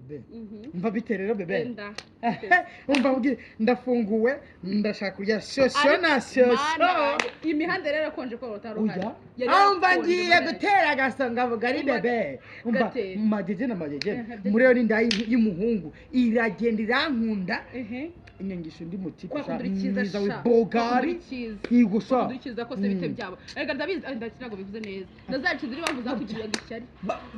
Bebe, umva, bite rero bebe? Enda. Umva mbwire, ndafunguwe, ndashaka kurya shosho na shosho. Mana, imihanda rero irakonje ko utari uhari. Oya. Yari Umva, yarakonje ngiye muri gutera agasonga bugari. Umva, Bebe, umva. Gatera. Majeje na majeje. Ehe. Muri yo n'inda y'umuhungu iragenda irankunda, inyangisha undi muti. Kwa kundi uri cyiza mwiza sha. w'ibogari. Cyiza. Yego sha. Kwa kundi uri cyiza ko se bite byabo? Erega ndabizi, ntabwo bivuze neza, ndazaciza uri mpamvu zakugiriraga ishyari.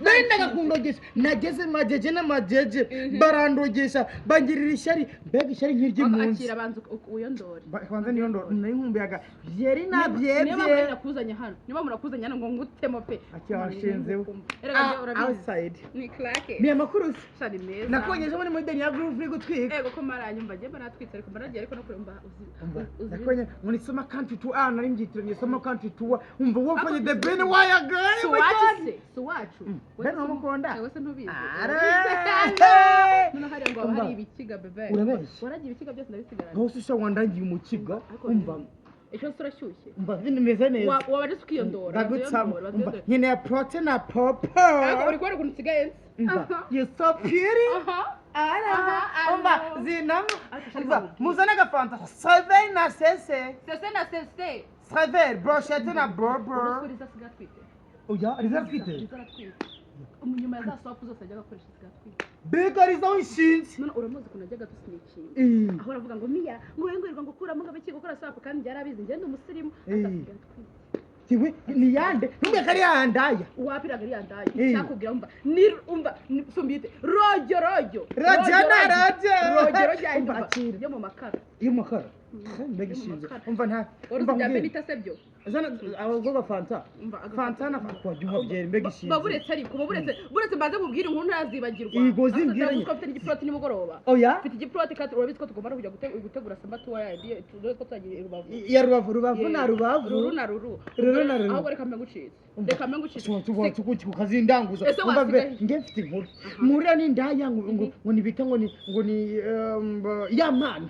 Bendaga kundogesha, nageze majeje na majeje, barandogesha, bangirira ishyari, mbega ishyari nk'iry'impunzi. Akira, banza uyondore. Banza niyo ndoro nari nkumbuyaga byeri na Niyo mpamvu byebye. nakuzanye hano, niyo mpamvu nakuzanye hano ngo ngutemo pe. Akira, washinze we. Erega njye urabizi. Outside. Ni claque. Ni amakuru se? Sha, ni meza. Nakubonye ejo muri Daniel Groove uri gutwika. Ego ko maranyumva, njye mba natwitse, ariko mba nagiye, ariko no kurumva uzi. Umva, uzi. Nakubonye ngo ni summer country tour, ah, nari mbyitiriye summer country tour. Umva, wowe ufanye The Ben waya girl. Si uwacu se? Si uwacu? Ben uramukunda? Wowe se ntubizi? Are. Noneho hariya ngo haba Umva. hari ibikiga, bebe. Urabeshya. Waragiye, ibikiga byose ndabisigarana. Rwose usha wandangiye umukiga. Ariko Umva. Ejo se urashyushye? Umva, bimeze neza. Wabaje ukiyondora. Ndagutsamo. Banza Umva, uyondore. nkeneye prote na popo. Ariko uri kubona ukuntu nsigaye nsa? Umva, Aha. you so pretty. Aha. Ara. Aha, Umva, alo. zinamo. Ariko shaka Umva, nkubwire. muzane agafanta Saver na sese. Sese na sese. Saver brochette na bobo. Uzi ko Liza asigaye atwite? Oya, Liza atwite? Liza aratwite. Nyuma ya za soap zose ajyaga akoresha, asigaye atwite. Mbega Liza wishinze! None uramuzi ukuntu ajyaga dusinikinga? Eh. Aho aravuga ngo miya, ngo we ngwirirwa ngo ukuramo ngo abiki gukora soap, kandi yarabizi ngende umusirimu. Eh. Ariko asigaye atwite. Tiwe ni yande? Ntumbwe ko ari yandaya. Wapiraga ari yandaye. Eh. Cyakubwira, umva, ni umva sumbite rojyo rojyo. Rojyo na rojyo. Rojyo rojyo. Umva, Umva, akira. yo mu makara. Iyo makara, mbega Yo mu ishinze! makara. Umva, nta Wari umva uzi bya nkubwire. Benita se byo? Zana abagorwa fanta. Umva, Fanta na wajya uhabyera, mbega ishinze! Baburetse, ariko baburetse, buretse mbanze mubwire inkuru ntazibagirwa. Yego, zimbwire Asa nyine. ko mfite n'igiploti nimugoroba. Oya. Mfite igiploti kandi urabizi ko tugomba no kujya gutegura summer tour ya tuzi ko tuzagiye i Rubavu. Ya Rubavu, Rubavu na Rubavu. Ruru na ruru. Ruru na ruru. Ahubwo reka mbe ngucitse. Umva. Reka mbe ngucitse. Ukazindanguza. Ese Umva be, wasigaye? nge mfite inkuru murira n'indaya ngo nibita ngo ni ya mpano.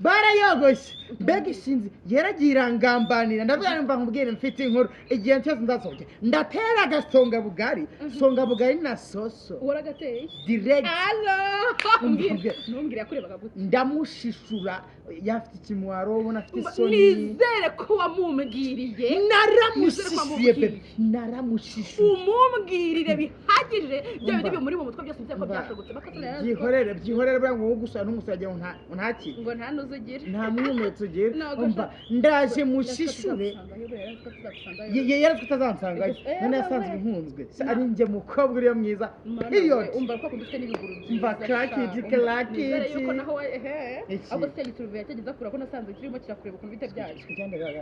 Barayogoshe, mbega ishinzi! Yaragiye irangambanira. Ndavuga, mva nkubwire, mfite inkuru. Igihe cyose ndasohoke ndatera agasonga bugari, songa bugari na soso. Waragateye? Direct. Alo. Umva, mbwira. Ntumbwire, yakurebaga gute? Ndamushishura, yafite ikimwaro, ubona afite Umva, isoni. Nizere ko wamumbwiriye. Naramushishuye bebe, naramushishuye. Umumbwirire bihagije bya bindi Umva. bimuri mu mutwe byose, nzeko Umva. byashobotse bakatuna. Byihorere, byihorere, buriya ngo gusa n'umusajya ngo ntakire. Ngo nta nuzo ugira. Nta mwumetso ugira. Ntabwo Umva, ndaje mushishure. Yari tutazansangayo. Eh, none yasanzwe we. nkunzwe. Se ari njye mukobwa uriya mwiza, period. Umva ko ufite n'ibiguru byiza. Umva, crack it, crack it. Nizere yuko naho we ehe. Iki? Ahubwo se cyagituruve cyageze kure, ko nasanze kirimo kirakureba ukuntu bite byayo?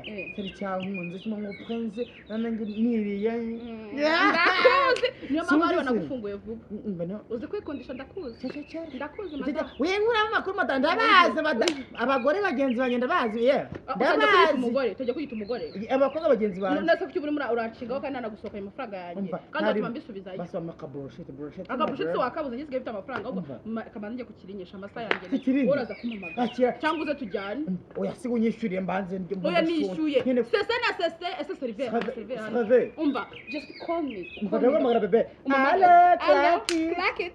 Eh. Cyari cyankunze kimwe ngo prince nanjye niriye. Ndakuzi, niyo mpamvu bari Sinumvise. banagufunguye vuba. Umva no. Uzi kwikundisha, ndakuzi. Cyane. Ndakuzi madamu. Winkuramo amakuru madamu, ndabazi abagore bagenzi banjye ndabazi ye. Utangiye kwiyita Ndabazi. umugore, utangiye kwiyita umugore. Abakobwa bagenzi banjye. Nase kuki urimo uranshingaho kandi nanagusohokanye amafaranga yanjye? Umva, Kandi watuma mbisubizayo. Basoma akaburushete, burushete. Akaburushete wakabuze, ngisigaye mfite amafaranga ahubwo. Umva. Kamanza njye kukirinyisha amasaha yanjye. Kikiringi? Wowe uraza kumpamagara. Akira. Cyangwa uze tujyane. Oya, siga unyishyuriye mbanze ndye. Oya, nishyuye. Nyine. Sese na sese, ese seriveri. Seriveri hano. Seriveri. Umva, just call me. Umva, ndaguhamagara bebe. Umpamagare. Alo. Alo, Claki. clack it.